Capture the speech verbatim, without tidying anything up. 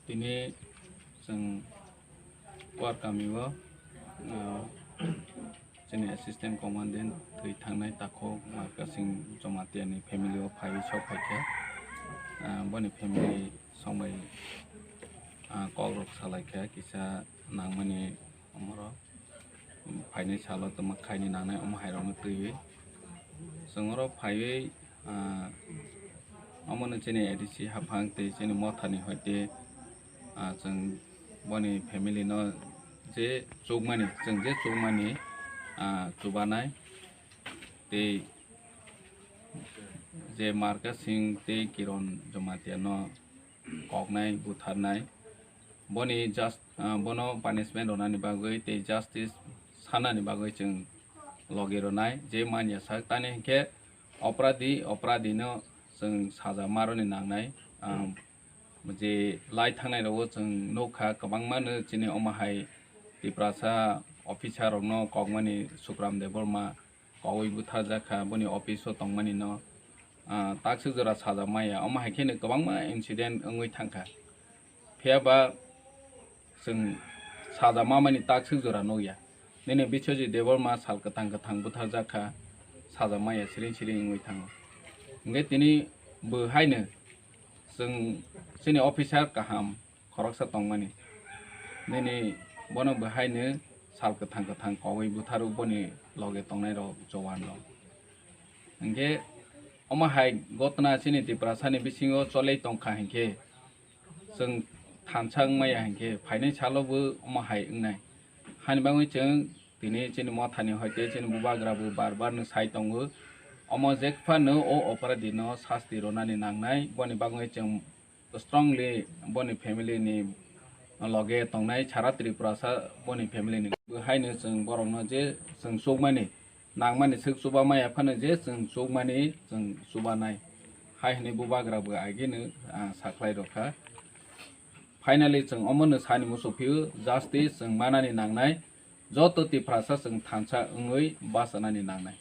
Tini chwng Kuar kami o, ah, chini assistant commandant thwi thangnai takhuk Markasing Jamatia ni family o phaiwi sok phaikha. Ah, boni family songbai, ah, kok rok salaikha kisa nangmani omoro. Phainai salo tongma khaini nangnai omo hai rokno twiwi. Chwng oro phaiwi, ah, omono chini A D C haphang tei chini mothani hoite, ah, chwng boni family no je chukmani, chwng je chukmani, ah, chubanai tei je Markasing tei Kiron Jamatia no koknai, butharnai, boni just, ah, bono punishment rwnani bagwi tei justice sanani bagwi chwng logi rwnai. Je manya sak tani hinkhe opradi, opradi no chwng saja maroni nangnai. Ah, je lai thangnai rogo chwng nukha kwbangma no chini omo hai Tiprasa officer rokno kokmani Sukram Debbarma kogwi butharjak kha, boni office o tongmani no, ah, takswk jora saja maya. Omo hai kheno kwbangma incident wngwi thangkha. Phiya ba chwng saja mamani takswk jora nukya. Nini Biswajit Debbarma sal kwthang kwthang butharjak kha, saja maya siring siring wngwi thango. Hwnkhe tini bo haino chwng chini officer kaham khoroksa tongmani. Nini bono bo haino sal kwthang kwthang kogwi butharo boni loge tongnai rok jowan rok. Hwnkhe omo hai gotna chini Tiprasani bisingo cholei tongkha hinkhe chwng thansa wngmaya hinkhe phainai salo bo omo hai wngnai. Hani bagwi chwng tini chini mothani hoite chini bubagra bo bar bar no sai tongo. Omo jekphano o opradi no sasti rwnani nangnai, boni bagwi chwng strongly boni family ni loge tongnai sara Tripurasa boni family ni. Bo haino chwng borokno je chwng chukmani nangmani swk chuba maya phano je chwng chukmani chwng chubanai. Hai hwnwi bubagra bo agino, ah, sakhlai rokha. Finally chwng omono sani muchuk phio justice chwng manani nangnai, joto Tiprasa chwng thansa wngwi bachanani nangnai.